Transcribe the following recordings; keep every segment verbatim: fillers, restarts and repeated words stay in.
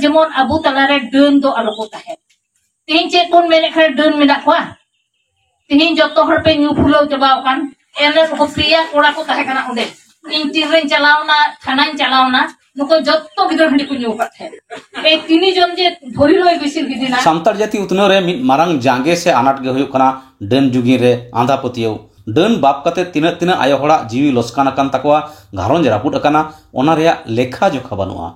ᱡᱮᱢᱚᱱ ᱟᱵᱚ ᱛᱟᱞᱟᱨᱮ ᱰᱟᱹᱱ ᱫᱚ ᱟᱞᱚ ᱠᱚ ᱛᱟᱦᱮᱸᱱ᱾ ᱛᱮᱦᱮᱧ ᱪᱮᱫ ᱵᱚᱱ ᱢᱮᱱᱮᱫ ᱠᱷᱟᱱ ᱰᱟᱹᱱ ᱢᱮᱱᱟᱜ ᱠᱚᱣᱟ? ᱛᱮᱦᱮᱧ ᱡᱚᱛᱚ ᱦᱚᱲ ᱯᱮ ᱧᱩ ᱯᱷᱩᱞᱟᱹᱣ ᱪᱟᱵᱟᱣ ᱟᱠᱟᱱ᱾ ᱮᱱᱨᱮᱦᱚᱸ ᱯᱮᱭᱟ ᱠᱚᱲᱟ ᱠᱚ ᱛᱟᱦᱮᱸ ᱠᱟᱱᱟ ᱚᱸᱰᱮ᱾ ᱤᱧ ᱛᱤᱱ ᱨᱮᱧ ᱪᱟᱞᱟᱣᱱᱟ, ᱛᱷᱟᱱᱟᱧ ᱪᱟᱞᱟᱣᱱᱟ, ᱱᱩᱠᱩ ᱡᱚᱛᱚ ᱜᱤᱫᱽᱨᱟᱹ ᱦᱟᱺᱰᱤ ᱠᱚ ᱧᱩ ᱟᱠᱟᱫ ᱛᱟᱦᱮᱸᱫ᱾ ᱮᱭ ᱛᱤᱱᱤ ᱡᱚᱱ ᱡᱮ ᱫᱷᱚᱨᱤ ᱞᱚᱭ ᱵᱤᱥᱤᱨ ᱜᱤᱫᱤᱱᱟ᱾ ᱥᱟᱱᱛᱟᱲ ᱡᱟᱹᱛᱤ ᱩᱛᱱᱟᱹᱣ ᱨᱮ ᱢᱤᱫ ᱢᱟᱨᱟᱝ ᱡᱟᱸᱜᱮ ᱥᱮ ᱟᱱᱟᱴ ᱜᱮ ᱦᱩᱭᱩᱜ ᱠᱟᱱᱟ ᱰᱟᱹᱱ ᱡᱩᱜᱤᱱ ᱨᱮ ᱟᱸᱫᱷᱟ ᱯᱟᱹᱛᱭᱟᱹᱣ᱾ ᱰᱟᱹᱱ ᱵᱟᱯ ᱠᱟᱛᱮ ᱛᱤᱱᱟᱹᱜ ᱛᱤᱱᱟᱹᱜ ᱟᱭᱳ ᱦᱚᱲᱟᱜ ᱡᱤᱣᱤ ᱞᱚᱥᱠᱟᱱ ᱟᱠᱟᱱ ᱛᱟᱠᱚᱣᱟ, ᱜᱷᱟᱨᱚᱸᱡᱽ ᱨᱟᱹᱯᱩᱫ ᱟᱠᱟᱱᱟ, ᱚᱱᱟ ᱨᱮᱭᱟᱜ ᱞᱮᱠᱷᱟ ᱡᱚᱠᱷᱟ ᱵᱟᱹᱱᱩᱜᱼᱟ᱾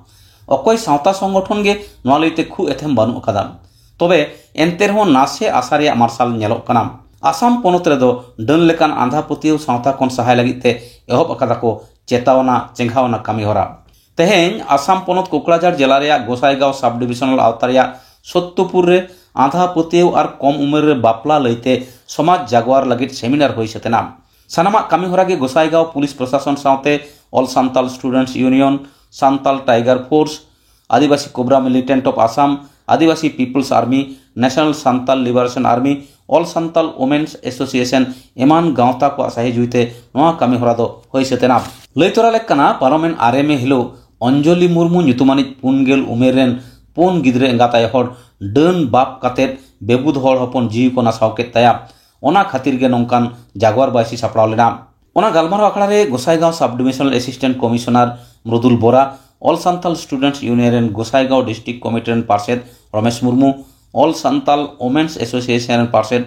ᱚᱠᱚᱭ ᱥᱟᱶᱛᱟ ᱥᱚᱝᱜᱚᱴᱷᱚᱱ ᱜᱮ ᱱᱚᱣᱟ ᱞᱟᱹᱭᱛᱮ ᱠᱷᱩᱵ ᱮᱛᱷᱮᱢ ᱵᱟᱹᱱᱩᱜ ᱟᱠᱟᱫᱟ᱾ ᱛᱚᱵᱮ ᱮᱱᱛᱮ ᱨᱮᱦᱚᱸ ᱱᱟᱥᱮ ᱟᱥᱟ ᱨᱮᱭᱟᱜ ᱢᱟᱨᱥᱟᱞ ᱧᱮᱞᱚᱜ ᱠᱟᱱᱟ᱾ ᱟᱥᱟᱢ ᱯᱚᱱᱚᱛ ᱨᱮᱫᱚ ᱰᱟᱹᱱ ᱞᱮᱠᱟᱱ ᱟᱸᱫᱷᱟ ᱯᱟᱹᱛᱭᱟᱹᱣ ᱥᱟᱶᱛᱟ ᱠᱷᱚᱱ ᱥᱟᱦᱟᱭ ᱞᱟᱹᱜᱤᱫ ᱛᱮ ᱮᱦᱚᱵ ᱟᱠᱟᱫᱟ ᱠᱚ ᱪᱮᱛᱟᱣᱱᱟ ᱪᱮᱸᱜᱷᱟᱣᱱᱟ ᱠᱟᱹᱢᱤ ᱦᱚᱨᱟ᱾ ᱛᱮᱦᱮᱧ ᱟᱥᱟᱢ ᱯᱚᱱᱚᱛ ᱠᱳᱠᱲᱟᱡᱷᱟᱲ ᱡᱮᱞᱟ ᱨᱮᱭᱟᱜ ᱜᱚᱥᱟᱭᱜᱟᱸᱣ ᱥᱟᱵ ᱰᱤᱵᱤᱥᱚᱱᱟᱞ ᱟᱣᱛᱟ ᱨᱮᱭᱟᱜ ᱥᱚᱛᱛᱚᱯᱩᱨ ᱨᱮ ᱟᱸᱫᱷᱟ ᱯᱟᱹᱛᱭᱟᱹᱣ ᱟᱨ ᱠᱚᱢ ᱩᱢᱮᱨ ᱨᱮ ᱵᱟᱯᱞᱟ ᱞᱟᱹᱭᱛᱮ ᱥᱚᱢᱟᱡᱽ ᱡᱟᱜᱣᱟᱨ ᱞᱟᱹᱜᱤᱫ ᱥᱮᱢᱤᱱᱟᱨ ᱦᱩᱭ ᱥᱟᱹᱛ ᱮᱱᱟ᱾ ᱥᱟᱱᱟᱢᱟᱜ ᱠᱟᱹᱢᱤ ᱦᱚᱨᱟ ᱜᱮ ᱜᱚᱥᱟᱭᱜᱟᱸᱣ ᱯᱩᱞᱤᱥ ᱯᱨᱚᱥᱟᱥᱚᱱ ᱥᱟᱶᱛᱮ All Santal Students Union, Santal Tiger Force, Adivasi cobra militant of Assam, Adivasi people's army, national Santal liberation army, all Santal women's association ᱮᱢᱟᱱ ᱜᱟᱶᱛᱟ ᱠᱚᱣᱟᱜ ᱥᱟᱹᱦᱤ ᱡᱩᱦᱤᱛᱮ ᱱᱚᱣᱟ ᱠᱟᱹᱢᱤ ᱦᱚᱨᱟ ᱫᱚ ᱦᱩᱭ ᱥᱟᱹᱛ ᱮᱱᱟ᱾ ᱞᱟᱹᱭ ᱛᱚᱨᱟ ᱞᱮᱠ ᱠᱟᱱᱟ, ᱯᱟᱨᱚᱢᱮᱱ ᱟᱨᱮ ᱢᱮ ᱦᱤᱞᱳᱜ ᱚᱧᱡᱚᱞᱤ ᱢᱩᱨᱢᱩ ᱧᱩᱛᱩᱢᱟᱱᱤᱡ ᱯᱩᱱ ᱜᱮᱞ ᱩᱢᱮᱨ ᱨᱮᱱ ᱯᱩᱱ ᱜᱤᱫᱽᱨᱟᱹ ᱮᱸᱜᱟᱛ ᱟᱭᱳ ᱦᱚᱲ ᱰᱟᱹᱱ ᱵᱟᱯ ᱠᱟᱛᱮᱫ ᱵᱮᱵᱩᱫ ᱦᱚᱲ ᱦᱚᱯᱚᱱ ᱡᱤᱣᱤ ᱠᱚ ᱱᱟᱥᱟᱣ ᱠᱮᱫ ᱛᱟᱭᱟ᱾ ᱚᱱᱟ ᱠᱷᱟᱹᱛᱤᱨ ᱜᱮ ᱱᱚᱝᱠᱟᱱ ᱡᱟᱜᱣᱟᱨ ᱵᱟᱭᱥᱤ ᱥᱟᱯᱲᱟᱣ ᱞᱮᱱᱟ᱾ ᱚᱱᱟ ᱜᱟᱞᱢᱟᱨᱟᱣ ᱟᱠᱷᱲᱟ ᱨᱮ ᱜᱚᱥᱟᱭᱜᱟᱸᱣ ᱥᱟᱵ ᱰᱤᱵᱤᱥᱚᱱᱟᱞ ᱮᱥᱤᱥᱴᱮᱱᱴ ᱠᱚᱢᱤᱥᱚᱱᱟᱨ ᱢᱨᱩᱫᱩᱞ ᱵᱳᱨᱟ, ᱚᱞ ᱥᱟᱱᱛᱟᱞ ᱥᱴᱩᱰᱮᱱᱴᱥ ᱤᱭᱩᱱᱤᱭᱚᱱ ᱨᱮᱱ ᱜᱚᱥᱟᱭᱜᱟᱸᱣ ᱰᱤᱥᱴᱨᱤᱠᱴ ᱠᱚᱢᱤᱴᱤ ᱨᱮᱱ ᱯᱟᱨᱥᱮᱛ ᱨᱚᱢᱮᱥ ᱢᱩᱨᱢᱩ, ᱚᱞ ᱥᱟᱱᱛᱟᱞ ᱳᱢᱮᱱᱥ ᱮᱥᱳᱥᱤᱭᱮᱥᱚᱱ ᱨᱮᱱ ᱯᱟᱨᱥᱮᱛ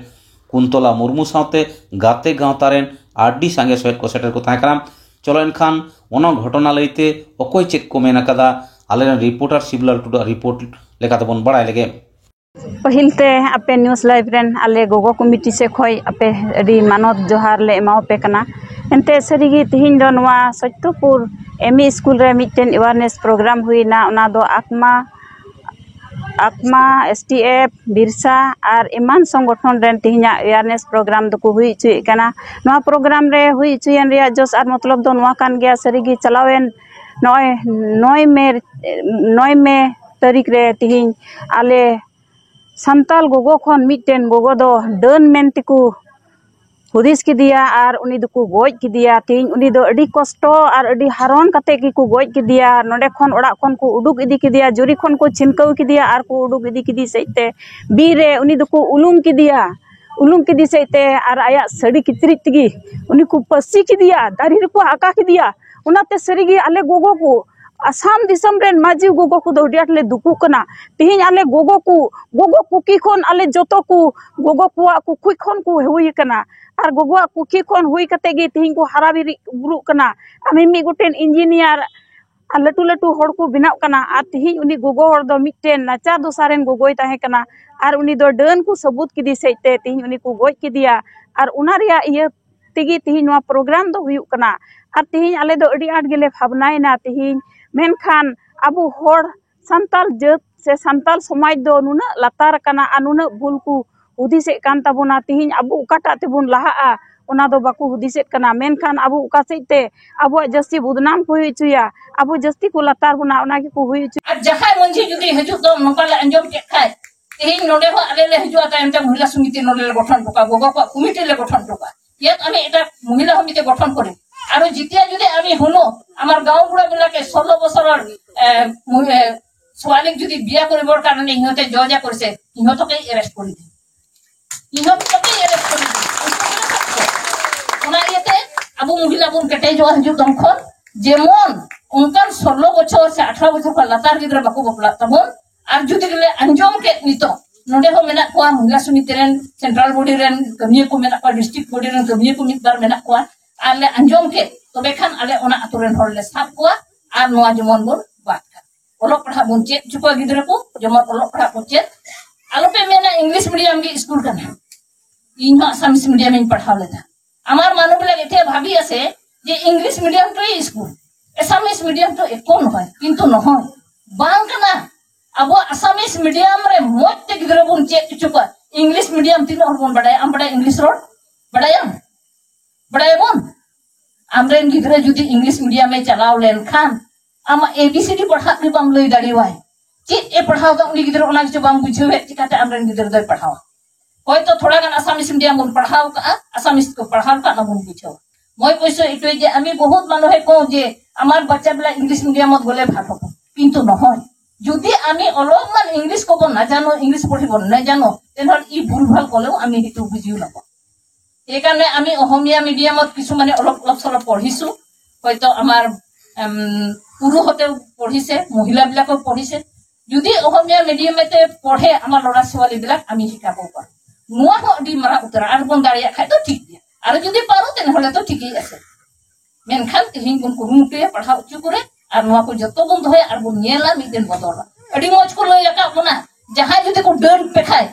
ᱠᱩᱱᱛᱚᱞᱟ ᱢᱩᱨᱢᱩ ᱥᱟᱶᱛᱮ ᱜᱟᱛᱮ ᱜᱟᱶᱛᱟ ᱨᱮᱱ ᱟᱹᱰᱤ ᱥᱟᱸᱜᱮ ᱥᱚᱦᱮᱫ ᱠᱚ ᱥᱮᱴᱮᱨ ᱠᱚ ᱛᱟᱦᱮᱸ ᱠᱟᱱᱟ᱾ ᱪᱚᱞᱚ ᱮᱱᱠᱷᱟᱱ ᱚᱱᱟ ᱜᱷᱚᱴᱚᱱᱟ ᱞᱟᱹᱭᱛᱮ ᱚᱠᱚᱭ ᱪᱮᱫ ᱠᱚ ᱢᱮᱱ ᱟᱠᱟᱫᱟ, ᱟᱞᱮᱨᱮᱱ ᱨᱤᱯᱳᱨᱴᱟᱨ ᱥᱤᱵᱞᱟᱞ ᱴᱩᱰᱩᱣᱟᱜ ᱨᱤᱯᱳᱨᱴ ᱞᱮᱠᱟᱛᱮᱵᱚᱱ ᱵᱟᱲᱟᱭ ᱞᱮᱜᱮ᱾ ᱯᱟᱹᱦᱤᱞ ᱛᱮ ᱟᱯᱮ ᱱᱤᱭᱩᱡᱽ ᱞᱟᱭᱤᱵᱷ ᱨᱮᱱ ᱟᱞᱮ ᱜᱚᱜᱚ ᱠᱚᱢᱤᱴᱤ ᱥᱮᱫ ᱠᱷᱚᱱ ᱟᱯᱮ ᱟᱹᱰᱤ ᱢᱟᱱᱚᱛ ᱡᱚᱦᱟᱨ ᱞᱮ ᱮᱢᱟᱣᱟᱯᱮ ᱠᱟᱱᱟ᱾ ᱮᱱᱛᱮ ᱥᱟᱹᱨᱤᱜᱮ ᱛᱮᱦᱮᱧ ᱫᱚ ᱱᱚᱣᱟ ᱥᱚᱛᱭᱚᱯᱩᱨ ᱮᱢ ᱤ ᱥᱠᱩᱞ ᱨᱮ ᱢᱤᱫᱴᱮᱱ awareness program ᱦᱩᱭᱱᱟ᱾ ᱚᱱᱟ ᱫᱚ ᱟᱠᱢᱟ, ᱟᱠᱢᱟ, S T F, ᱵᱤᱨᱥᱟ ᱟᱨ ᱮᱢᱟᱱ ᱥᱚᱝᱜᱚᱴᱷᱚᱱ ᱨᱮᱱ ᱛᱮᱦᱮᱧᱟᱜ awareness program ᱫᱚᱠᱚ ᱦᱩᱭ ᱦᱚᱪᱚᱭᱮᱫ ᱠᱟᱱᱟ᱾ ᱱᱚᱣᱟ program ᱨᱮ ᱦᱩᱭ ᱦᱚᱪᱚᱭᱮᱱ ᱨᱮᱭᱟᱜ ᱡᱚᱥ ᱟᱨ ᱢᱚᱛᱞᱚᱵ ᱫᱚ ᱱᱚᱣᱟ ᱠᱟᱱ ᱜᱮᱭᱟ, ᱥᱟᱹᱨᱤᱜᱮ ᱪᱟᱞᱟᱣᱮᱱ ᱱᱚᱜᱼᱚᱭ ᱱᱚᱭ ᱢᱮ, ᱱᱚᱭ ᱢᱮ ᱛᱟᱹᱨᱤᱠᱷ ᱨᱮ ᱛᱮᱦᱮᱧ ᱟᱞᱮ ᱥᱟᱱᱛᱟᱞ ᱜᱚᱜᱚ ᱠᱷᱚᱱ ᱢᱤᱫᱴᱮᱱ ᱜᱚᱜᱚ ᱫᱚ ᱰᱟᱹᱱ ᱢᱮᱱ ᱛᱮᱠᱚ ᱦᱩᱫᱤᱥ ᱠᱮᱫᱮᱭᱟ ᱟᱨ ᱩᱱᱤ ᱫᱚᱠᱚ ᱜᱚᱡ ᱠᱮᱫᱮᱭᱟ᱾ ᱛᱮᱦᱮᱧ ᱩᱱᱤ ᱫᱚ ᱟᱹᱰᱤ ᱠᱚᱥᱴᱚ ᱟᱨ ᱟᱹᱰᱤ ᱦᱟᱨᱚᱱ ᱠᱟᱛᱮ ᱜᱮᱠᱚ ᱜᱚᱡ ᱠᱮᱫᱮᱭᱟ᱾ ᱱᱚᱰᱮ ᱠᱷᱚᱱ, ᱚᱲᱟᱜ ᱠᱷᱚᱱ ᱠᱚ ᱩᱰᱩᱠ ᱤᱫᱤ ᱠᱮᱫᱮᱭᱟ, ᱡᱩᱨᱤ ᱠᱷᱚᱱ ᱠᱚ ᱪᱷᱤᱱᱠᱟᱹᱣ ᱠᱮᱫᱮᱭᱟ ᱟᱨ ᱠᱚ ᱩᱰᱩᱠ ᱤᱫᱤ ᱠᱮᱫᱮ ᱥᱮᱫ ᱛᱮ ᱵᱤᱨ ᱨᱮ ᱩᱱᱤ ᱫᱚᱠᱚ ᱩᱞᱩᱝ ᱠᱮᱫᱮᱭᱟ᱾ ᱩᱞᱩᱝ ᱠᱮᱫᱮ ᱥᱮᱫ ᱛᱮ ᱟᱨ ᱟᱭᱟᱜ ᱥᱟᱹᱲᱤ ᱠᱤᱪᱨᱤᱡ ᱛᱮᱜᱮ ᱩᱱᱤ ᱠᱚ ᱯᱟᱹᱥᱤ ᱠᱮᱫᱮᱭᱟ, ᱫᱟᱨᱮ ᱨᱮᱠᱚ ᱟᱠᱟ ᱠᱮᱫᱮᱭᱟ᱾ ᱚᱱᱟᱛᱮ ᱥᱟᱹᱨᱤᱜᱮ ᱟᱞᱮ ᱜᱚᱜᱚ ᱠᱚ, ᱟᱥᱟᱢ ᱫᱤᱥᱚᱢ ᱨᱮᱱ ᱢᱟᱹᱡᱷᱤ ᱜᱚᱜᱚ ᱠᱚᱫᱚ ᱟᱹᱰᱤ ᱟᱸᱴ ᱞᱮ ᱫᱩᱠᱩᱜ ᱠᱟᱱᱟ᱾ ᱛᱮᱦᱮᱧ ᱟᱞᱮ ᱜᱚᱜᱚ ᱠᱚ, ᱜᱚᱜᱚ ᱠᱩᱠᱤ ᱠᱷᱚᱱ ᱟᱞᱮ ᱡᱚᱛᱚ ᱠᱚ ᱜᱚᱜᱚ ᱠᱚᱣᱟᱜ ᱠᱩᱠᱷᱩᱭ ᱠᱷᱚᱱ ᱠᱚ ᱦᱩᱭ ᱟᱠᱟᱱᱟ᱾ ᱟᱨ ᱜᱚᱜᱚᱣᱟᱜ ᱠᱩᱠᱷᱤ ᱠᱷᱚᱱ ᱦᱩᱭ ᱠᱟᱛᱮ ᱜᱮ ᱛᱮᱦᱮᱧ ᱠᱚ ᱦᱟᱨᱟ ᱵᱤᱨᱤ ᱵᱩᱨᱩᱜ ᱠᱟᱱᱟ᱾ ᱟᱨ ᱢᱤᱢᱤᱫ ᱜᱚᱴᱮᱱ ᱤᱧᱡᱤᱱᱤᱭᱟᱨ ᱟᱨ ᱞᱟᱹᱴᱩ ᱞᱟᱹᱴᱩ ᱦᱚᱲ ᱠᱚ ᱵᱮᱱᱟᱜ ᱠᱟᱱᱟ᱾ ᱟᱨ ᱛᱮᱦᱮᱧ ᱩᱱᱤ ᱜᱚᱜᱚ ᱦᱚᱲ ᱫᱚ ᱢᱤᱫᱴᱮᱱ ᱱᱟᱪᱟᱨ ᱫᱚᱥᱟ ᱨᱮᱱ ᱜᱚᱜᱚᱭ ᱛᱟᱦᱮᱸ ᱠᱟᱱᱟ᱾ ᱟᱨ ᱩᱱᱤ ᱫᱚ ᱰᱟᱹᱱ ᱠᱚ ᱥᱟᱹᱵᱩᱛ ᱠᱮᱫᱮ ᱥᱮᱫ ᱛᱮ ᱛᱮᱦᱮᱧ ᱩᱱᱤ ᱠᱚ ᱜᱚᱡ ᱠᱮᱫᱮᱭᱟ᱾ ᱟᱨ ᱚᱱᱟ ᱨᱮᱭᱟᱜ ᱤᱭᱟᱹ ᱛᱮᱜᱮ ᱛᱮᱦᱮᱧ ᱱᱚᱣᱟ ᱯᱨᱳᱜᱨᱟᱢ ᱫᱚ ᱦᱩᱭᱩᱜ ᱠᱟᱱᱟ᱾ ᱟᱨ ᱛᱮᱦᱮᱧ ᱟᱞᱮ ᱫᱚ ᱟᱹᱰᱤ ᱟᱸᱴ ᱜᱮᱞᱮ ᱵᱷᱟᱵᱽᱱᱟᱭᱮᱱᱟ ᱛᱮᱦᱮᱧ᱾ ᱢᱮᱱᱠᱷᱟᱱ ᱟᱵᱚ ᱦᱚᱲ ᱥᱟᱱᱛᱟᱞ ᱡᱟᱹᱛ ᱥᱮ ᱥᱟᱱᱛᱟᱞ ᱥᱚᱢᱟᱡᱽ ᱫᱚ ᱱᱩᱱᱟᱹᱜ ᱞᱟᱛᱟᱨ ᱟᱠᱟᱱᱟ ᱟᱨ ᱱᱩᱱᱟᱹᱜ ᱵᱷᱩᱞ ᱠᱚ ᱦᱩᱫᱤᱥᱮᱫ ᱠᱟᱱ ᱛᱟᱵᱚᱱᱟ᱾ ᱛᱮᱦᱮᱧ ᱟᱵᱚ ᱚᱠᱟᱴᱟᱜ ᱛᱮᱵᱚᱱ ᱞᱟᱦᱟᱜᱼᱟ, ᱚᱱᱟ ᱫᱚ ᱵᱟᱠᱚ ᱦᱩᱫᱤᱥᱮᱫ ᱠᱟᱱᱟ᱾ ᱢᱮᱱᱠᱷᱟᱱ ᱟᱵᱚ ᱚᱠᱟ ᱥᱮᱫ ᱛᱮ ᱟᱵᱚᱣᱟᱜ ᱡᱟᱹᱥᱛᱤ ᱵᱚᱫᱱᱟᱢ ᱠᱚ ᱦᱩᱭ ᱦᱚᱪᱚᱭᱟ, ᱟᱵᱚ ᱡᱟᱹᱥᱛᱤ ᱠᱚ ᱞᱟᱛᱟᱨ ᱵᱚᱱᱟ, ᱚᱱᱟ ᱜᱮᱠᱚ ᱦᱩᱭ ᱦᱚᱪᱚᱭᱟ᱾ ᱟᱨ ᱡᱟᱦᱟᱸᱭ ᱢᱟᱹᱡᱷᱤ ᱡᱩᱫᱤ ᱦᱤᱡᱩᱜ ᱫᱚ ᱱᱚᱝᱠᱟ ᱞᱮ ᱟᱸᱡᱚᱢ ᱠᱮᱫ ᱠᱷᱟᱡ, ᱛᱮᱦᱮᱧ ᱱᱚᱰᱮ ᱦᱚᱸ ᱟᱞᱮ ᱞᱮ ᱦᱤᱡᱩᱜᱼᱟ, ᱛᱟᱭᱚᱢ ᱛᱮ ᱢᱚᱦᱤᱞᱟ ᱥᱚᱢᱤᱛᱤ ᱱᱚᱰᱮ ᱞᱮ ᱜᱚᱴᱷᱚᱱ ᱦᱚᱴᱚ ᱠᱟᱜᱼᱟ, ᱜᱚᱜᱚ ᱠᱚᱣᱟᱜ ᱠᱚᱢᱤᱴᱤ ᱞᱮ ᱜᱚᱴᱷᱚᱱ ᱦᱚᱴᱚ ᱠᱟᱜᱼᱟ᱾ ইয়াত আমি এটা মহিলা সমিতি গঠন কৰিম। আৰু যেতিয়া যদি আমি শুনো আমাৰ গাঁওবুঢ়াবিলাকে ষোল্ল বছৰৰ এ, মহি- এ, ছোৱালীক যদি বিয়া কৰিবৰ কাৰণে সিহঁতে জজা কৰিছে, সিহঁতকেই এৰেষ্ট কৰি দিয়ে। সিহঁতকেই এৰেষ্ট কৰি দিয়ে। ᱚᱱᱟ ᱤᱭᱟᱹᱛᱮ ᱟᱵᱚ ᱢᱚᱦᱤᱞᱟ ᱵᱚᱱ ᱠᱮᱴᱮᱡᱚᱜᱼᱟ ᱦᱤᱡᱩᱜ ᱫᱚᱢ ᱠᱷᱚᱱ, ᱡᱮᱢᱚᱱ ᱚᱱᱠᱟᱱ ᱥᱳᱞᱞᱳ ᱵᱚᱪᱷᱚᱨ ᱥᱮ ᱟᱴᱷᱨᱚ ᱵᱚᱪᱷᱚᱨ ᱠᱷᱚᱱ ᱞᱟᱛᱟᱨ ᱜᱤᱫᱽᱨᱟᱹ ᱵᱟᱠᱚ ᱵᱟᱯᱞᱟᱜ ᱛᱟᱵᱚᱱ᱾ ᱟᱨ ᱡᱩᱫᱤ ᱞᱮ ᱟᱸᱡᱚᱢ ᱠᱮᱫ ᱱᱤᱛᱚᱜ ᱱᱚᱰᱮ ᱦᱚᱸ ᱢᱮᱱᱟᱜ ᱠᱚᱣᱟ, ᱢᱚᱦᱤᱞᱟ ᱥᱚᱢᱤᱛᱤ ᱨᱮᱱ, ᱥᱮᱱᱴᱨᱟᱞ ᱵᱚᱰᱤ ᱨᱮᱱ ᱠᱟᱹᱢᱤᱭᱟᱹ ᱠᱚ ᱢᱮᱱᱟᱜ ᱠᱚᱣᱟ, ᱰᱤᱥᱴᱨᱤᱠᱴ ᱵᱚᱰᱤ ᱨᱮᱱ ᱠᱟᱹᱢᱤᱭᱟᱹ ᱠᱚ ᱢᱤᱫ ᱵᱟᱨ ᱢᱮᱱᱟᱜ ᱠᱚᱣᱟ, ᱟᱨ ᱞᱮ ᱟᱸᱡᱚᱢ ᱠᱮᱫ, ᱛᱚᱵᱮ ᱠᱷᱟᱱ ᱟᱞᱮ ᱚᱱᱟ ᱟᱛᱳ ᱨᱮᱱ ᱦᱚᱲ ᱞᱮ ᱥᱟᱵ ᱠᱚᱣᱟ ᱟᱨ ᱱᱚᱣᱟ ᱡᱮᱢᱚᱱ ᱵᱚᱱ ᱵᱟᱫ ᱠᱟᱜ᱾ ᱚᱞᱚᱜ ᱯᱟᱲᱦᱟᱜ ᱵᱚᱱ ᱪᱮᱫ ᱦᱚᱪᱚ ᱠᱚᱣᱟ ᱜᱤᱫᱽᱨᱟᱹ ᱠᱚ, ᱡᱮᱢᱚᱱ ᱚᱞᱚᱜ ᱯᱟᱲᱦᱟᱜ ᱠᱚ ᱪᱮᱫ᱾ ᱟᱞᱚᱯᱮ ᱢᱮᱱᱟ ᱤᱝᱞᱤᱥ ᱢᱤᱰᱤᱭᱟᱢ ᱜᱮ ᱥᱠᱩᱞ ᱠᱟᱱᱟ᱾ ᱤᱧ ᱦᱚᱸ ᱟᱥᱟᱢᱤᱥ ᱢᱤᱰᱤᱭᱟᱢ ᱤᱧ ᱯᱟᱲᱦᱟᱣ ᱞᱮᱫᱟ᱾ আমার মানুহ বিলাকে এতিয়া ভাবি আছে যে ইংলিছ মিডিয়ামটোৱেই স্কুল, এছামিছ মিডিয়ামটো একো নহয়, কিন্তু নহয়, ᱵᱟᱝ ᱠᱟᱱᱟ। ᱟᱵᱚ ᱟᱥᱟᱢᱤᱥ ᱢᱤᱰᱤᱭᱟᱢ ᱨᱮ ᱢᱚᱡᱽ ᱛᱮ ᱜᱤᱫᱽᱨᱟᱹ ᱵᱚᱱ ᱪᱮᱫ ᱦᱚᱪᱚ ᱠᱚᱣᱟ᱾ ᱤᱝᱞᱤᱥ ᱢᱤᱰᱤᱭᱟᱢ ᱛᱤᱱᱟᱹᱜ ᱦᱚᱲ ᱵᱚᱱ ᱵᱟᱰᱟᱭᱟ? ᱟᱢ ᱵᱟᱰᱟᱭᱟ ᱤᱝᱞᱤᱥ ᱨᱚᱲ? ᱵᱟᱰᱟᱭᱟᱢ? ᱵᱟᱰᱟᱭᱟᱵᱚᱱ? ᱟᱢᱨᱮᱱ ᱜᱤᱫᱽᱨᱟᱹ ᱡᱩᱫᱤ ᱤᱝᱞᱤᱥ ᱢᱤᱰᱤᱭᱟᱢᱮ ᱪᱟᱞᱟᱣ ᱞᱮᱱᱠᱷᱟᱱ, ᱟᱢᱟᱜ ᱮ ᱵᱤ ᱥᱤ ᱰᱤ ᱯᱟᱲᱦᱟᱜ ᱜᱮ ᱵᱟᱢ ᱞᱟᱹᱭ ᱫᱟᱲᱮᱣᱟᱭ᱾ ᱪᱮᱫ ᱮ ᱯᱟᱲᱦᱟᱣ ᱫᱟ ᱩᱱᱤ ᱜᱤᱫᱽᱨᱟᱹ, ᱚᱱᱟ ᱜᱮᱪᱚ ᱵᱟᱢ ᱵᱩᱡᱷᱟᱹᱣᱮᱫ, ᱪᱤᱠᱟᱹᱛᱮ ᱟᱢᱨᱮᱱ ᱜᱤᱫᱽᱨᱟᱹ ᱫᱚᱭ ᱯᱟᱲᱦᱟᱣᱟ? হয়তো থোড়া গান আছামিজ মিডিয়ামত পঢ়াও কা আছামিজ কো পঢ়াও কা না বুন বুঝাও। মই কৈছো এইটোৱে যে আমি বহুত মানুহে কওঁ যে আমাৰ বাচ্চাবিলাক ইংলিছ মিডিয়ামত গ'লে ভাল হ'ব, কিন্তু নহয়। যদি আমি অলপমান ইংলিছ ক'ব নাজানো, ইংলিছ পঢ়িব নাজানো, তেনেহ'লে ই ভুল ভাল ক'লেও আমি সেইটো বুজিও নাপাওঁ। সেইকাৰণে আমি অসমীয়া মিডিয়ামত কিছুমানে অলপ অলপ চলপ পঢ়িছো। হয়তো আমাৰ উম, পুৰুষতেও পঢ়িছে, মহিলাবিলাকেও পঢ়িছে। যদি অসমীয়া মিডিয়ামতে পঢ়ে আমাৰ ল'ৰা ছোৱালীবিলাক, আমি শিকাব পাৰোঁ। ᱱᱚᱣᱟ ᱦᱚᱸ ᱟᱹᱰᱤ ᱢᱟᱨᱟᱝ ᱩᱛᱟᱹᱨ, ᱟᱨ ᱵᱚᱱ ᱫᱟᱲᱮᱭᱟᱜ ᱠᱷᱟᱡ ᱫᱚ ᱴᱷᱤᱠ ᱜᱮᱭᱟ, ᱟᱨ ᱡᱩᱫᱤ ᱯᱟᱨᱚ ᱛᱮᱱ ᱦᱚᱞᱮ ᱛᱚ ᱴᱷᱤᱠ ᱜᱮ ᱟᱥᱮ᱾ ᱢᱮᱱᱠᱷᱟᱱ ᱛᱮᱦᱮᱧ ᱵᱚᱱ ᱠᱩᱨᱩᱢᱩᱴᱩᱭᱟ ᱯᱟᱲᱦᱟᱣ ᱦᱚᱪᱚ ᱠᱚᱨᱮ, ᱟᱨ ᱱᱚᱣᱟ ᱠᱚ ᱡᱚᱛᱚ ᱵᱚᱱ ᱫᱚᱦᱚᱭᱟ ᱟᱨ ᱵᱚᱱ ᱧᱮᱞᱟ ᱢᱤᱫ ᱫᱤᱱ ᱵᱚᱫᱚᱞᱟ᱾ ᱟᱹᱰᱤ ᱢᱚᱡᱽ ᱠᱚ ᱞᱟᱹᱭ ᱟᱠᱟᱫ ᱵᱚᱱᱟ, ᱡᱟᱦᱟᱸᱭ ᱡᱩᱫᱤ ᱠᱚ ᱰᱟᱹᱱ ᱯᱮ ᱠᱷᱟᱡ,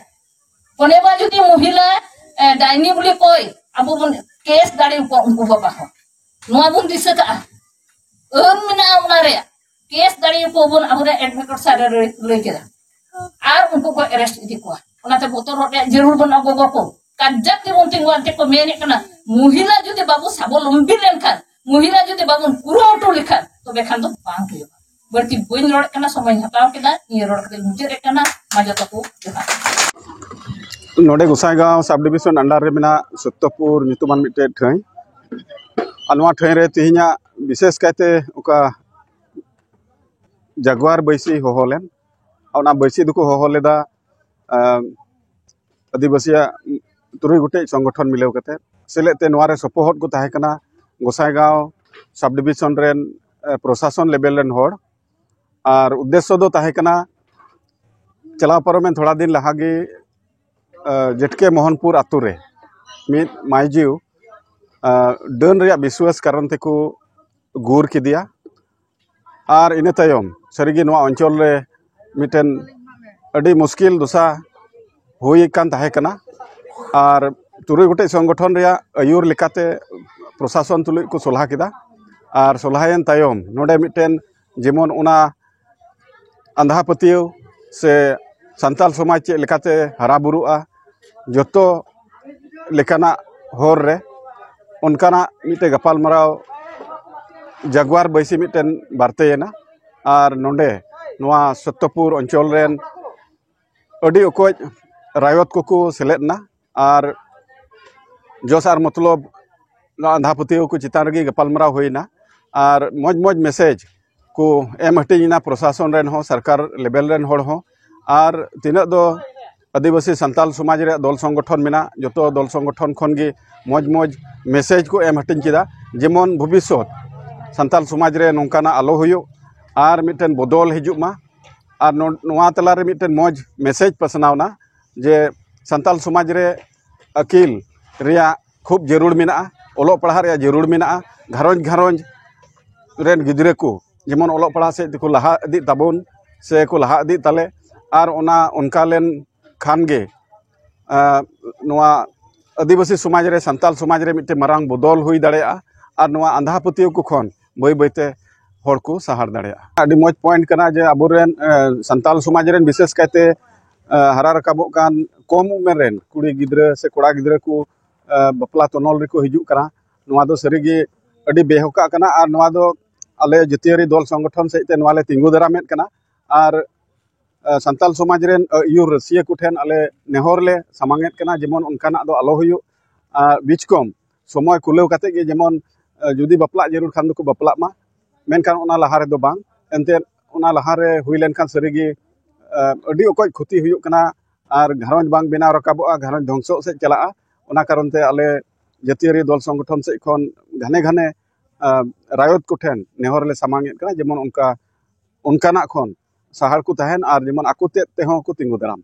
ᱚᱱᱮ ᱵᱟ ᱡᱩᱫᱤ ᱢᱚᱦᱤᱞᱟ ᱮ, ᱰᱟᱭᱱᱤ ᱵᱚᱞᱮ ᱠᱚᱭ, ᱟᱵᱚ ᱵᱚᱱ ᱠᱮᱥ ᱫᱟᱲᱮ ᱟᱠᱚᱣᱟ ᱩᱱᱠᱩ ᱵᱟᱵᱟ ᱦᱚᱸ᱾ ᱱᱚᱣᱟ ᱵᱚᱱ ᱫᱤᱥᱟᱹ ᱠᱟᱜᱼᱟ, ᱟᱹᱱ ᱢᱮᱱᱟᱜᱼᱟ ᱚᱱᱟ ᱨᱮᱭᱟᱜ᱾ ᱠᱮᱥ ᱫᱟᱲᱮ ᱟᱠᱚᱣᱟ ᱵᱚᱱ, ᱟᱵᱚᱨᱮᱱ ᱮᱰᱵᱷᱚᱠᱮᱴ ᱥᱟᱨ ᱮ ᱞᱟᱹᱭ ᱠᱮᱫᱟ, ᱟᱨ ᱩᱱᱠᱩ ᱠᱚ ᱮᱨᱮᱥᱴ ᱤᱫᱤ ᱠᱚᱣᱟ᱾ ᱚᱱᱟᱛᱮ ᱵᱚᱛᱚᱨᱚᱜ ᱨᱮᱭᱟᱜ ᱡᱟᱹᱨᱩᱲ ᱵᱟᱹᱱᱩᱜᱼᱟ᱾ ᱜᱚᱜᱚ ᱠᱚ ᱠᱟᱡᱟᱠ ᱛᱮᱵᱚᱱ ᱛᱤᱸᱜᱩᱣᱟᱱ ᱛᱮᱠᱚ ᱢᱮᱱᱮᱫ ᱠᱟᱱᱟ, ᱢᱚᱦᱤᱞᱟ ᱡᱩᱫᱤ ᱵᱟᱵᱚ ᱥᱟᱵᱚᱞᱚᱢᱵᱤ ᱞᱮᱱᱠᱷᱟᱱ, ᱢᱚᱦᱤᱞᱟ ᱡᱩᱫᱤ ᱵᱟᱵᱚᱱ ᱠᱩᱨᱩᱢᱩᱴᱩ ᱞᱮᱠᱷᱟᱱ, ᱛᱚᱵᱮ ᱠᱷᱟᱱ ᱫᱚ ᱵᱟᱝ ᱦᱩᱭᱩᱜᱼᱟ᱾ ᱵᱟᱹᱲᱛᱤ ᱵᱟᱹᱧ ᱨᱚᱲᱮᱫ ᱠᱟᱱᱟ, ᱥᱚᱢᱚᱭᱤᱧ ᱦᱟᱛᱟᱣ ᱠᱮᱫᱟ, ᱱᱤᱭᱟᱹ ᱨᱚᱲ ᱠᱟᱛᱮ ᱢᱩᱪᱟᱹᱫ ᱮᱫ ᱠᱟᱱᱟ᱾ ᱢᱟ ᱡᱚᱛᱚ ᱠᱚ ᱡᱚᱦᱟᱨ᱾ ᱱᱚᱰᱮ ᱜᱚᱸᱥᱟᱭᱜᱟᱸᱣ ᱥᱟᱵ ᱰᱤᱵᱤᱥᱚᱱ ᱟᱱᱰᱟᱨ ᱨᱮ ᱢᱮᱱᱟᱜ ᱥᱚᱛᱛᱚᱯᱩᱨ ᱧᱩᱛᱩᱢᱟᱱ ᱢᱤᱫᱴᱮᱡ ᱴᱷᱟᱹᱭ᱾ ᱟᱨ ᱱᱚᱣᱟ ᱴᱷᱟᱹᱭ ᱨᱮ ᱛᱮᱦᱮᱧᱟᱜ ᱵᱤᱥᱮᱥ ᱠᱟᱭᱛᱮ ᱚᱠᱟ ᱡᱟᱜᱣᱟᱨ ᱵᱟᱹᱭᱥᱤ ᱦᱚᱦᱚ ᱞᱮᱱ, ᱚᱱᱟ ᱵᱟᱹᱭᱥᱤ ᱫᱚᱠᱚ ᱦᱚᱦᱚ ᱞᱮᱫᱟ, ᱟᱸ, ᱟᱹᱫᱤᱵᱟᱹᱥᱤᱭᱟᱜ ᱛᱩᱨᱩᱭ ᱜᱚᱴᱮᱡ ᱥᱚᱝᱜᱚᱴᱷᱚᱱ ᱢᱤᱞᱟᱹᱣ ᱠᱟᱛᱮ᱾ ᱥᱮᱞᱮᱫ ᱛᱮ ᱱᱚᱣᱟ ᱨᱮ ᱥᱚᱯᱚᱦᱚᱫ ᱠᱚ ᱛᱟᱦᱮᱸ ᱠᱟᱱᱟ ᱜᱚᱸᱥᱟᱭᱜᱟᱸᱣ ᱥᱟᱵ ᱰᱤᱵᱤᱥᱚᱱ ᱨᱮᱱ, ᱮ, ᱯᱨᱚᱥᱟᱥᱚᱱ ᱞᱮᱵᱮᱞ ᱨᱮᱱ ᱦᱚᱲ᱾ ᱟᱨ ᱩᱫᱽᱫᱮᱥᱥᱚ ᱫᱚ ᱛᱟᱦᱮᱸ ᱠᱟᱱᱟ, ᱪᱟᱞᱟᱣ ᱯᱟᱨᱚᱢᱮᱱ ᱛᱷᱚᱲᱟ ᱫᱤᱱ ᱞᱟᱦᱟ ᱜᱮ, ᱮ, ᱡᱮᱴᱠᱮ ᱢᱳᱦᱚᱱᱯᱩᱨ ᱟᱛᱳ ᱨᱮ ᱢᱤᱫ ᱢᱟᱹᱭᱡᱤᱣ, ᱮ, ᱰᱟᱹᱱ ᱨᱮᱭᱟᱜ ᱵᱤᱥᱣᱟᱥ ᱠᱟᱨᱚᱱ ᱛᱮᱠᱚ ᱜᱩᱨ ᱠᱮᱫᱮᱭᱟ᱾ ᱟᱨ ᱤᱱᱟᱹ ᱛᱟᱭᱚᱢ ᱥᱟᱹᱨᱤᱜᱮ ᱱᱚᱣᱟ ᱚᱧᱪᱚᱞ ᱨᱮ ᱢᱤᱫᱴᱮᱱ ᱟᱹᱰᱤ ᱢᱩᱥᱠᱤᱞ ᱫᱚᱥᱟ ᱦᱩᱭ ᱟᱠᱟᱱ ᱛᱟᱦᱮᱸ ᱠᱟᱱᱟ᱾ ᱟᱨ ᱛᱩᱨᱩᱭ ᱜᱚᱴᱮᱡ ᱥᱚᱝᱜᱚᱴᱷᱚᱱ ᱨᱮᱭᱟᱜ ᱟᱹᱭᱩᱨ ᱞᱮᱠᱟᱛᱮ ᱯᱨᱚᱥᱟᱥᱚᱱ ᱛᱩᱞᱩᱡ ᱠᱚ ᱥᱚᱞᱦᱟ ᱠᱮᱫᱟ᱾ ᱟᱨ ᱥᱚᱞᱦᱟᱭᱮᱱ ᱛᱟᱭᱚᱢ ᱱᱚᱰᱮ ᱢᱤᱫᱴᱮᱱ ᱡᱮᱢᱚᱱ ᱚᱱᱟ ᱟᱸᱫᱷᱟ ᱯᱟᱹᱛᱭᱟᱹᱣ ᱥᱮ ᱥᱟᱱᱛᱟᱞ ᱥᱚᱢᱟᱡᱽ ᱪᱮᱫ ᱞᱮᱠᱟᱛᱮ ᱦᱟᱨᱟ ᱵᱩᱨᱩᱜᱼᱟ, ᱡᱚᱛᱚ ᱞᱮᱠᱟᱱᱟᱜ ᱦᱚᱨ ᱨᱮ ᱚᱱᱠᱟᱱᱟᱜ ᱢᱤᱫᱴᱮᱡ ᱜᱟᱯᱟᱞᱢᱟᱨᱟᱣ ᱡᱟᱜᱣᱟᱨ ᱵᱟᱹᱭᱥᱤ ᱢᱤᱫᱴᱮᱱ ᱵᱟᱨᱛᱮᱭᱮᱱᱟ᱾ ᱟᱨ ᱱᱚᱰᱮ ᱱᱚᱣᱟ ᱥᱚᱛᱛᱚᱯᱩᱨ ᱚᱧᱪᱚᱞ ᱨᱮᱱ ᱟᱹᱰᱤ ᱚᱠᱚᱡ ᱨᱟᱭᱚᱛ ᱠᱚᱠᱚ ᱥᱮᱞᱮᱫ ᱮᱱᱟ ᱟᱨ ᱡᱚᱥ ᱟᱨ ᱢᱚᱛᱞᱚᱵ ᱟᱸᱫᱷᱟ ᱯᱟᱹᱛᱭᱟᱹᱣ ᱠᱚ ᱪᱮᱛᱟᱱ ᱨᱮᱜᱮ ᱜᱟᱯᱟᱞᱢᱟᱨᱟᱣ ᱦᱩᱭᱱᱟ᱾ ᱟᱨ ᱢᱚᱡᱽ ᱢᱚᱡᱽ ᱢᱮᱥᱮᱡᱽ ᱠᱚ ᱮᱢ ᱦᱟᱹᱴᱤᱧ ᱮᱱᱟ, ᱯᱨᱚᱥᱟᱥᱚᱱ ᱨᱮᱱ ᱦᱚᱸ, ᱥᱚᱨᱠᱟᱨ ᱞᱮᱵᱮᱞ ᱨᱮᱱ ᱦᱚᱲ ᱦᱚᱸ᱾ ᱟᱨ ᱛᱤᱱᱟᱹᱜ ᱫᱚ ᱟᱹᱫᱤᱵᱟᱹᱥᱤ ᱥᱟᱱᱛᱟᱞ ᱥᱚᱢᱟᱡᱽ ᱨᱮᱭᱟᱜ ᱫᱚᱞ ᱥᱚᱝᱜᱚᱴᱷᱚᱱ ᱢᱮᱱᱟᱜ, ᱡᱚᱛᱚ ᱫᱚᱞ ᱥᱚᱝᱜᱚᱴᱷᱚᱱ ᱠᱷᱚᱱ ᱜᱮ ᱢᱚᱡᱽ ᱢᱚᱡᱽ ᱢᱮᱥᱮᱡᱽ ᱠᱚ ᱮᱢ ᱦᱟᱹᱴᱤᱧ ᱠᱮᱫᱟ, ᱡᱮᱢᱚᱱ ᱵᱷᱚᱵᱤᱥᱥᱚᱛ ᱥᱟᱱᱛᱟᱞ ᱥᱚᱢᱟᱡᱽ ᱨᱮ ᱱᱚᱝᱠᱟᱱᱟᱜ ᱟᱞᱚ ᱦᱩᱭᱩᱜ ᱟᱨ ᱢᱤᱫᱴᱮᱱ ᱵᱚᱫᱚᱞ ᱦᱤᱡᱩᱜ ᱢᱟ᱾ ᱟᱨ ᱱᱚ-, ᱱᱚᱣᱟ ᱛᱟᱞᱟᱨᱮ ᱢᱤᱫᱴᱮᱱ ᱢᱚᱡᱽ ᱢᱮᱥᱮᱡᱽ ᱯᱟᱥᱱᱟᱣ ᱮᱱᱟ ᱡᱮ ᱥᱟᱱᱛᱟᱞ ᱥᱚᱢᱟᱡᱽ ᱨᱮ ᱟᱹᱠᱤᱞ ᱨᱮᱭᱟᱜ ᱠᱷᱩᱵ ᱡᱟᱹᱨᱩᱲ ᱢᱮᱱᱟᱜᱼᱟ, ᱚᱞᱚᱜ ᱯᱟᱲᱦᱟᱜ ᱨᱮᱭᱟᱜ ᱡᱟᱹᱨᱩᱲ ᱢᱮᱱᱟᱜᱼᱟ, ᱜᱷᱟᱨᱚᱸᱡᱽ ᱜᱷᱟᱨᱚᱸᱡᱽ ᱨᱮᱱ ᱜᱤᱫᱽᱨᱟᱹ ᱠᱚ ᱡᱮᱢᱚᱱ ᱚᱞᱚᱜ ᱯᱟᱲᱦᱟᱜ ᱥᱮᱫ ᱛᱮᱠᱚ ᱞᱟᱦᱟ ᱤᱫᱤᱜ ᱛᱟᱵᱚᱱ ᱥᱮ ᱠᱚ ᱞᱟᱦᱟ ᱤᱫᱤᱜ ᱛᱟᱞᱮ᱾ ᱟᱨ ᱚᱱᱟ ᱚᱱᱠᱟ ᱞᱮᱱ ᱠᱷᱟᱱ ᱜᱮ, ᱟᱸ, ᱱᱚᱣᱟ ᱟᱹᱫᱤᱵᱟᱹᱥᱤ ᱥᱚᱢᱟᱡᱽ ᱨᱮ, ᱥᱟᱱᱛᱟᱞ ᱥᱚᱢᱟᱡᱽ ᱨᱮ ᱢᱤᱫᱴᱮᱱ ᱢᱟᱨᱟᱝ ᱵᱚᱫᱚᱞ ᱦᱩᱭ ᱫᱟᱲᱮᱭᱟᱜᱼᱟ᱾ ᱟᱨ ᱱᱚᱣᱟ ᱟᱸᱫᱷᱟ ᱯᱟᱹᱛᱭᱟᱹᱣ ᱠᱚ ᱠᱷᱚᱱ ᱵᱟᱹᱭ ᱵᱟᱹᱭᱛᱮ ᱦᱚᱲ ᱠᱚ ᱥᱟᱦᱟᱲ ᱫᱟᱲᱮᱭᱟᱜᱼᱟ᱾ ᱟᱹᱰᱤ ᱢᱚᱡᱽ ᱯᱚᱭᱮᱱᱴ ᱠᱟᱱᱟ ᱡᱮ ᱟᱵᱚᱨᱮᱱ, ᱮ, ᱥᱟᱱᱛᱟᱞ ᱥᱚᱢᱟᱡᱽ ᱨᱮᱱ ᱵᱤᱥᱮᱥ ᱠᱟᱭᱛᱮ, ᱮ, ᱦᱟᱨᱟ ᱨᱟᱠᱟᱵᱚᱜ ᱠᱟᱱ ᱠᱚᱢ ᱩᱢᱮᱨ ᱨᱮᱱ ᱠᱩᱲᱤ ᱜᱤᱫᱽᱨᱟᱹ ᱥᱮ ᱠᱚᱲᱟ ᱜᱤᱫᱽᱨᱟᱹ ᱠᱚ, ᱮ, ᱵᱟᱯᱞᱟ ᱛᱚᱱᱚᱞ ᱨᱮᱠᱚ ᱦᱤᱡᱩᱜ ᱠᱟᱱᱟ᱾ ᱱᱚᱣᱟ ᱫᱚ ᱥᱟᱹᱨᱤᱜᱮ ᱟᱹᱰᱤ ᱵᱮᱦᱚᱠᱟᱜ ᱠᱟᱱᱟ᱾ ᱟᱨ ᱱᱚᱣᱟ ᱫᱚ ᱟᱞᱮ ᱡᱟᱹᱛᱤᱭᱟᱹᱨᱤ ᱫᱚᱞ ᱥᱚᱝᱜᱚᱴᱷᱚᱱ ᱥᱮᱫ ᱛᱮ ᱱᱚᱣᱟ ᱞᱮ ᱛᱤᱸᱜᱩ ᱫᱟᱨᱟᱢᱮᱫ ᱠᱟᱱᱟ᱾ ᱟᱨ, ᱮ, ᱥᱟᱱᱛᱟᱞ ᱥᱚᱢᱟᱡᱽ ᱨᱮᱱ, ᱮ, ᱟᱹᱭᱩᱨ ᱨᱟᱹᱥᱤᱭᱟᱹ ᱠᱚᱴᱷᱮᱱ ᱟᱞᱮ ᱱᱮᱦᱚᱨ ᱞᱮ ᱥᱟᱢᱟᱝ ᱮᱫ ᱠᱟᱱᱟ, ᱡᱮᱢᱚᱱ ᱚᱱᱠᱟᱱᱟᱜ ᱫᱚ ᱟᱞᱚ ᱦᱩᱭᱩᱜ᱾ ᱟᱨ ᱵᱤᱪᱠᱚᱢ ᱥᱚᱢᱚᱭ ᱠᱩᱞᱟᱹᱣ ᱠᱟᱛᱮ ᱜᱮ ᱡᱮᱢᱚᱱ, ᱮ, ᱡᱩᱫᱤ ᱵᱟᱯᱞᱟᱜ ᱡᱟᱹᱨᱩᱲ ᱠᱷᱟᱱ ᱫᱚᱠᱚ ᱵᱟᱯᱞᱟᱜ ᱢᱟ, ᱢᱮᱱᱠᱷᱟᱱ ᱚᱱᱟ ᱞᱟᱦᱟ ᱨᱮᱫᱚ ᱵᱟᱝ᱾ ᱮᱱᱛᱮᱫ ᱚᱱᱟ ᱞᱟᱦᱟ ᱨᱮ ᱦᱩᱭ ᱞᱮᱱᱠᱷᱟᱱ ᱥᱟᱹᱨᱤᱜᱮ, ᱮ, ᱟᱹᱰᱤ ᱚᱠᱚᱡ ᱠᱷᱚᱛᱤ ᱦᱩᱭᱩᱜ ᱠᱟᱱᱟ ᱟᱨ ᱜᱷᱟᱨᱚᱸᱡᱽ ᱵᱟᱝ ᱵᱮᱱᱟᱣ ᱨᱟᱠᱟᱵᱚᱜᱼᱟ, ᱜᱷᱟᱨᱚᱸᱡᱽ ᱫᱷᱚᱝᱥᱚᱜ ᱥᱮᱫ ᱪᱟᱞᱟᱜᱼᱟ᱾ ᱚᱱᱟ ᱠᱟᱨᱚᱱ ᱛᱮ ᱟᱞᱮ ᱡᱟᱹᱛᱤᱭᱟᱹᱨᱤ ᱫᱚᱞ ᱥᱚᱝᱜᱚᱴᱷᱚᱱ ᱥᱮᱫ ᱠᱷᱚᱱ ᱜᱷᱟᱱᱮ ᱜᱷᱟᱱᱮ, ᱮ, ᱨᱟᱭᱚᱛ ᱠᱚᱴᱷᱮᱱ ᱱᱮᱦᱚᱨ ᱞᱮ ᱥᱟᱢᱟᱝ ᱮᱫ ᱠᱟᱱᱟ, ᱡᱮᱢᱚᱱ ᱚᱱᱠᱟ, ᱚᱱᱠᱟᱱᱟᱜ ᱠᱷᱚᱱ ᱥᱟᱦᱟᱲ ᱠᱚ ᱛᱟᱦᱮᱱ ᱟᱨ ᱡᱮᱢᱚᱱ ᱟᱠᱚ ᱛᱮᱫ ᱛᱮᱦᱚᱸ ᱠᱚ ᱛᱤᱸᱜᱩ ᱫᱟᱨᱟᱢ᱾